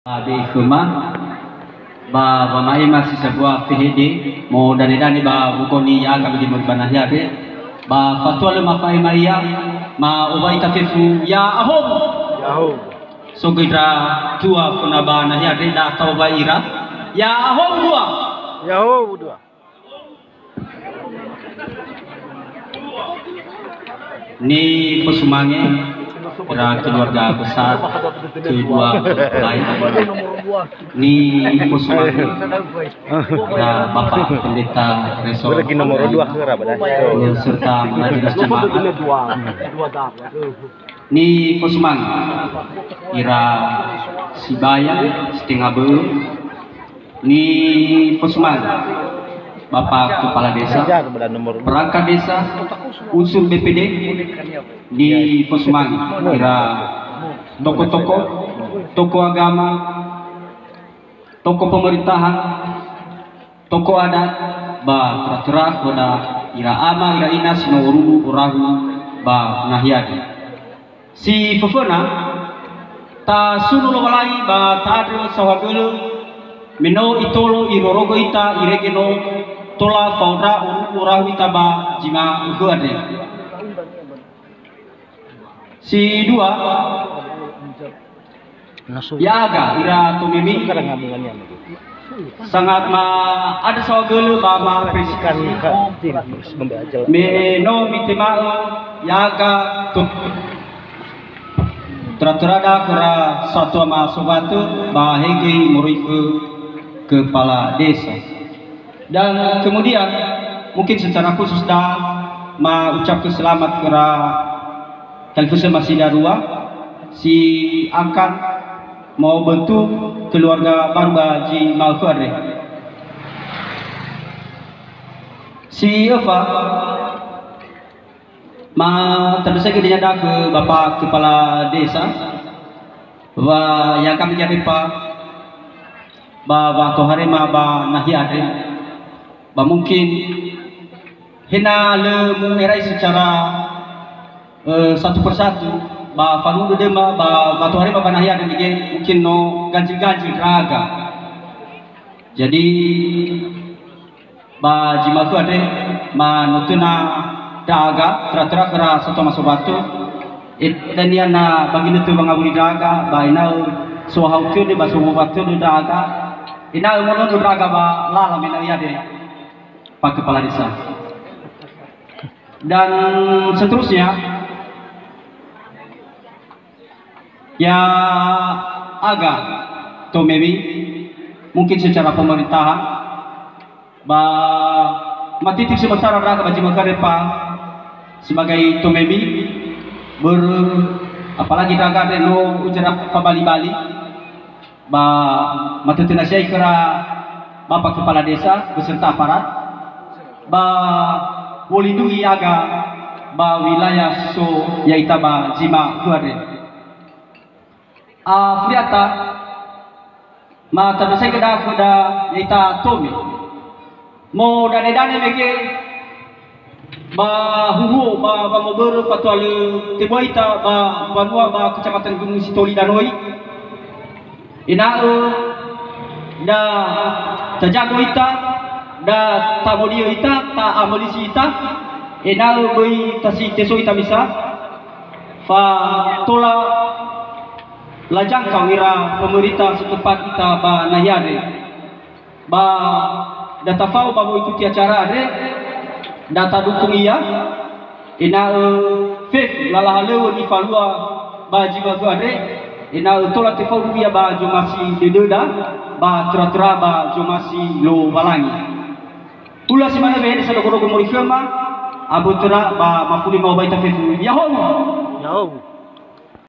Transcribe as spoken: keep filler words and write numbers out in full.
Abe khöma, ba wama'ema si sambua fehede, mo dane-dane ba wogoni ya'aga mege moroi ba nahia andre, ba fatua lö mafa'ema ia, ma owai ita fefu, ya'ahowu. Ya'ahowu. So göi ndra tua föna ba nahia andre, da ta'owai ira, ya'ahowu dua. Ya'ahowu dua. Nifosumange ira keluarga besar kedua mempelai. Nifosumange ira Bapak Pendeta Resor. Lagi nomor dua ke berapa dah? Beserta majelis jemaat. Nifosumange ira sibaya, sitenga bö'ö. Nifosumange Bapak Kepala Desa, perangkat desa, unsur B P D. Nifosumange ira toko-toko, toko agama, toko pemerintahan, toko adat, ba tera-tera khöda ira ama, ira ina si no orudu orahu ba nahia andre. Si föföna, tasunu Lowalangi ba ta'andrö saohagölö, me no Itolo irorogö ita, irege no tola fao ndra orudu orahu ita ba zi ma'ökhö andre. Si dua, ya'aga ira tomemi, sangat ma'andrö saohagölö ba ma'apresiasi. Me no mitema'ö ya'aga to-, tera-terada khöra satua ma'asowatö ba he göi moroi khö kepala desa. Dan kemudian, mungkin secara khusus da ma'ucapkan selamat khöra talifusöma si darua si akan mau bentuk keluarga baru ba zi ma'ökhö andre. Si öfa, ma tandrösögö dania da khö Bapak Kepala Desa, wa ya kami jadi Pak, ba watoharema ba nahia andre, ba mungkin he na lö mu'erai secara, eh, satu persatu, ba faduhu dödöma, ba watoharema ba nahia andre mege, mungkin no ganjil-ganjil ndra'aga. Jadi, ba zi ma'ökhö andre, ma no töna ndra'aga, tera-tera khöra satua ma'asowatö, e, dania na ba ginötö wangawuli ndra'aga, ba ena'ö sohahau tödö ba sowowa tödö ndra'aga, ena'ö monono ndra'aga ba lala me ena'ö ia andre, Pak Kepala Desa. Dan seterusnya, ya'aga tomemi, mungkin secara pemerintahan, ba matiti sementara ndra'aga ba zi ma'ökhö andre Pak sebagai tomemi, börö apalagi ndra'aga andre no ujar fabali-bali. Ba matötöna siai khöra Bapak Kepala Desa beserta aparat, ba wolindruhi ya'aga ba wilayah so ya'ita ba zi ma'ökhö andre. Afuriata, ma tandrösögö da khöda ya'ita tomi. Mo dane-dane mege ba huhuo ba wamobörö fatua lö tebua ita ba mbanua ba Kecamatan Gunung Sitoli Danoi. Ena'ö da tajago ita, da tamodio ita, ta'amölisi ita, ena'ö böi tasiteso ita misa, fa tola lajangkau ira pemerintah setempat ita ba nahia andre. Ba da tafao ba mengikuti acara andre, da tadukung ia, ena'ö fefu lala halöŵö nifalua ba zi ma'ökhö andre, ena'ö tola tefaudu ia ba zomasi dödöda, ba tera-tera ba zomasi Lowalangi. Hulö si manö wehede sadogo-dogo moroi khöma, abö töra ba mafuli ma'obai ita fefu. Ya'ahowu! Ya'ahowu!